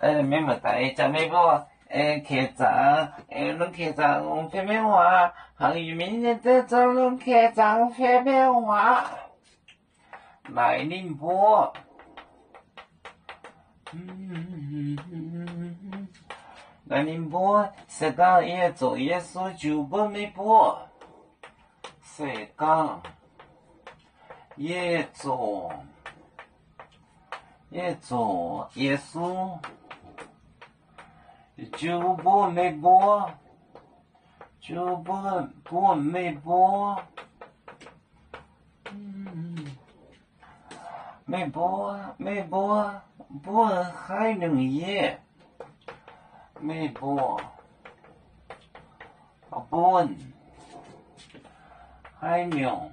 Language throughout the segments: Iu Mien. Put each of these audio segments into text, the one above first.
Mienh muoz-doic, ih zanc meih mbuo keh zaangc, longc keh zaangc fai mienh waac, hangx yunh mienh nyei deix zorqv longc keh zaangc fai mienh waac. Naaic ninh mbuo, naaic ninh mbuo, se gorngv yie zuqc Yesu jiu mbuov meih mbuo, se gorngv yie zuqc, yie zuqc Yesu jiu mbuov meih mbuo, jiu mbuov, mbuov meih mbuo. Meih mbuo, meih mbuo, mbuov haaix nyungc yie? Meih mbuo mbuov haaix nyungc?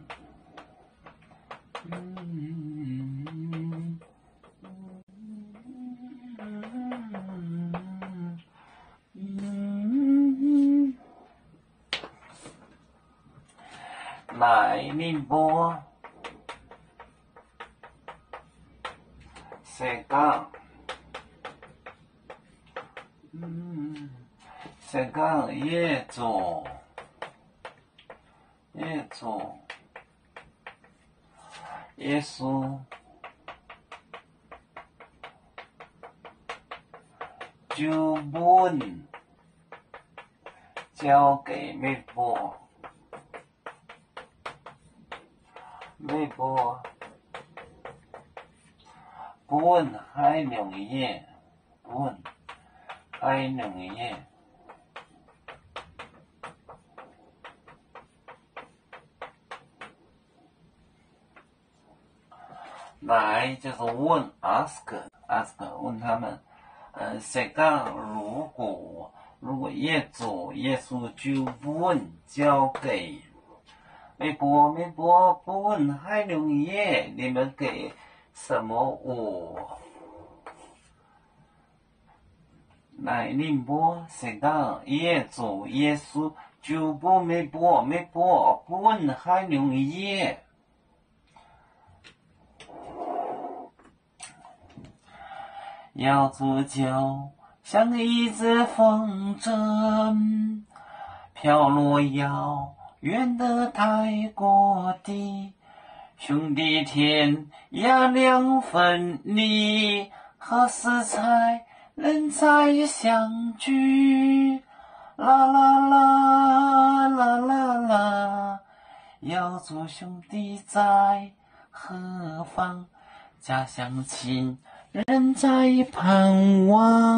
Naaic ninh mbuo, se gorngv, se gorngv yie zuqc, yie zuqc Yesu jiu mbuov, jauv geix meih mbuo, meih mbuo mbuov haaix nyungc yie? Mbuov haaix nyungc yie? Naaiv 就是问, ask, ask, 问他们, se gorngv 如果, 如果 yie zuqc Yesu jiu mbuov jauv geix meih mbuo, meih mbuo mbuov haaix nyungc yie? 你们给什么我? Naaic ninh mbuo, se gorngv yie zuqc Yesu jiu mbuov meih mbuo, meih mbuo mbuov haaix nyungc yie? 要做就像一阵风筝，飘落遥远的太阳谷底，兄弟天涯两分离，何时才能再相聚？啦啦啦，啦啦啦，要做兄弟在何方？家乡亲人在盼望。